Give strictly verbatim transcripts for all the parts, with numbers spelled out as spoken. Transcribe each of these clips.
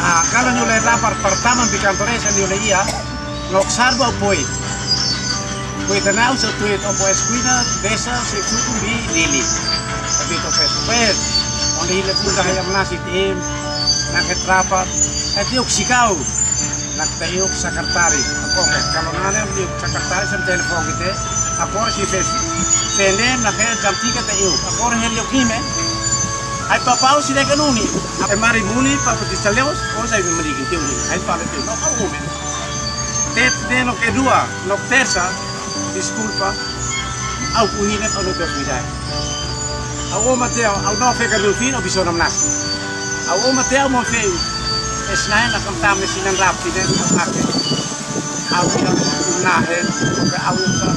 Ah, kalau nia la iha dapat pertama bi kantor esa nia la iha, nok sarba o poi. Poi tanau sa tuit o poi eskuina, desa, se suku bi Dili. Tapi to pes, pes. Onde hile pun dah ayam nasi tim, nak ke trapat, eh, tiuk sikau. Nak tayuk sekretari, oke, kalau nane tayuk sekretari sem telepon kita, agora si fes, sende, nak ke jam tiga tayuk, agora heli oke me, ai papau si deka nuni, ai mari muni, papa di saleos, o sai mari kita uni, ai pala tu, no, kau umi. Tet, de no kedua, no tersa, deskulpa, au ku hine, au no terus bidai. Au o Mateo, au no feka dulfin, au biso nam nas. Au o Mateo mo fei. Esnai na kam tam ne sinan rap sine, au ake. Au ya na he, ke au sa.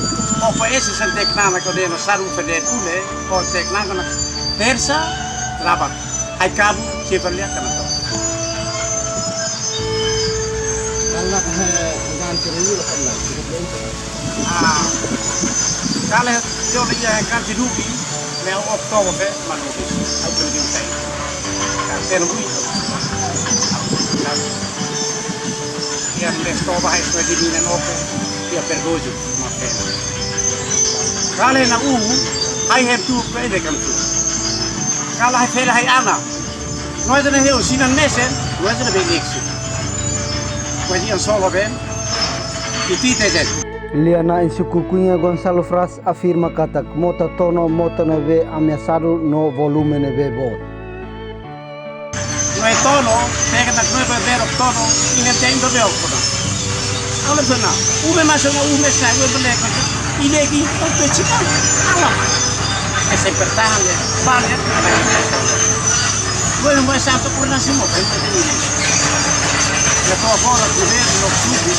O pa ese sen tek na na ko de no saru fe de kule, o tek na na tersa, trabat. Ai kabu, si felia kana to. Anak he, gan kiri la kana, cukup lengkap. Ah, kala yo le iha kanti dubi, le oktober fe, manu bi, au beli bi tai. Kan tenu bui. Iha le toba hai sua di mina noke, iha pergoju, ma fe. Kala na u, hai heb tu pe de kan tu. Kala hai fela hai ana. No ita na heu sinan mesen, no ita na be liksi. Ko iha solo ben, iti te jet. Lia-na'in suku Cunha Gonçalo Fras afirma katak mota Tono mota ne'ebé ameasadu no volume ne'ebé boot. No e Tono, pega na no e bebero Tono, ina tem do meu kona. Ala sana, ube masuk na ube sai, ube bele kona. Ide ki, o pe chika, ala. Ese pertahan de, bale. Bueno, mas santo por nascimento, no te digo. Ya por favor, tu ves, no subi,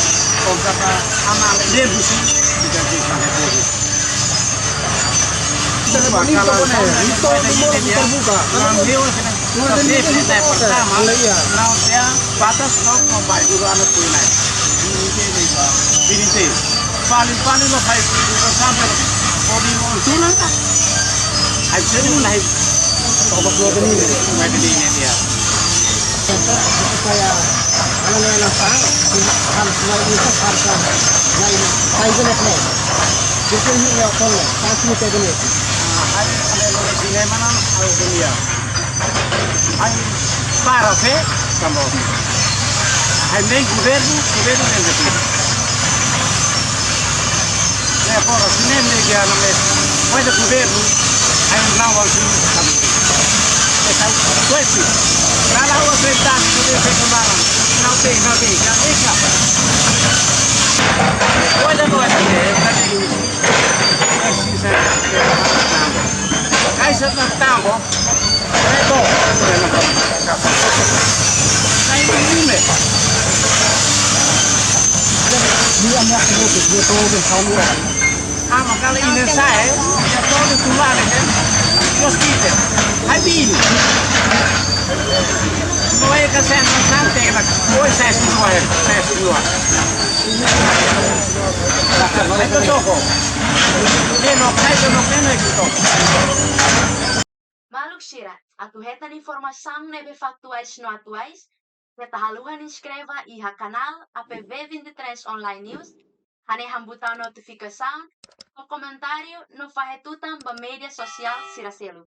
con tata, ama, le busi, y te digo, no te digo. Terbuka, kalau bonito, bonito, bonito, terbuka. Kalau dia, kita sih, kita pertama, kalau dia, batas no, no, baik dulu anak punya. Ini teh. Paling-paling lo hai bukan sampai lo. Kalau di mau tulang kan. Hai sini mulai. Toko dua ini. Mulai di ini dia. Supaya anak-anak sang, hal semua ini harus lain. Saya jelas nih. Jadi ini ya kalau tak kita jelas. Hai, ada lo di mana? Aku kuliah. Ai para fé, também. Ai nem governo, governo nem governo. É, agora, se nem me guia na mesa, mas o governo, ai não vão se sabe. É, sabe, tu é assim. Lá, lá, o outro, Dia todo salua. Ama kala ina sai, dia todo tulare, eh. Dios kite. Hai bini. Não é que sai na santa, é que vai. Oi, sai sua, sai sua. Vai pro toco. Tem no caixa, não tem no toco. Maluk sira, atu hetan informasaun ne'ebé faktuais no atuais, keta haluha inskreve iha kanál A P V vinte e três Online News, hanehan butaun notifikasaun, no komentáriu, no fahe tutan ba média sosiál sira seluk.